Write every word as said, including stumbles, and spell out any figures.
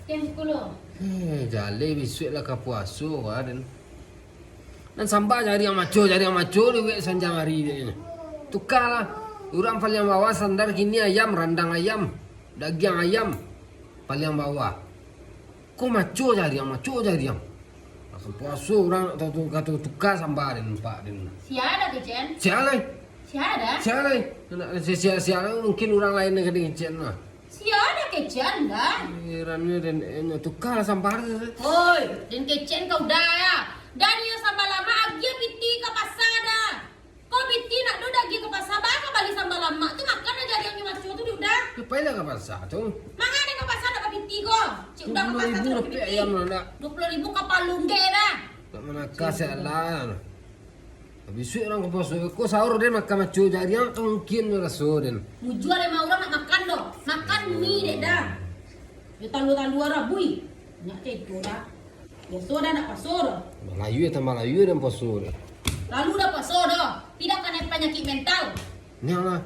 Jam sepuluh. Eh, jaleh bisuak lah ka puaso, wah, den. Nan samba jariang maco, jariang maco, luwek sanjang ari, den. Tukalah. Urang paliang bawah sandar kini ayam, randang ayam, dagiang ayam, paliang bawah. Ko maco jariang, maco jariang. Lah ka puaso urang tu, tu, kato tuka samba den, pak den. Sia ado kecen? Sia lai. Sia ado? Sia lai. Nak sia, sia, sia lai, mungkin urang lain nan ka dikecen lah. Sia ado kecen, Dan? Heran ni, den, eh, nyo tuka lah samba den. Oi, den kecen ka udah ya. Dan iyo samba lamak agiah piti ka pasa, Da. Ko piti nak do dagiah ka pasa, baa ka bali samba lamak tu, makan aja jariang nyo maco tu, Da. Yo, pailah ka pasa tu. Manga den ka pasa nak bapiti ko? Cik udah ka pasa tu, dua puluh ribu dapek ayam lah, Da. Dua puluh ribu kapalo ndak, Da. Nak manakah salah. Bisuak urang ka puaso, ko sahur den makan maco jariang, mungkin nyo raso den. Mujua lai mah urang nak makan doh. Makan mi dek, Da. Yo talua-talua rabui. Nyak cai tu, Da. Biaso, Da, nak puaso doh. Malayu, eh, tambah layu den puaso den. Lalu dah puaso doh. Tidak kanai panyakik mental. Nyak lah.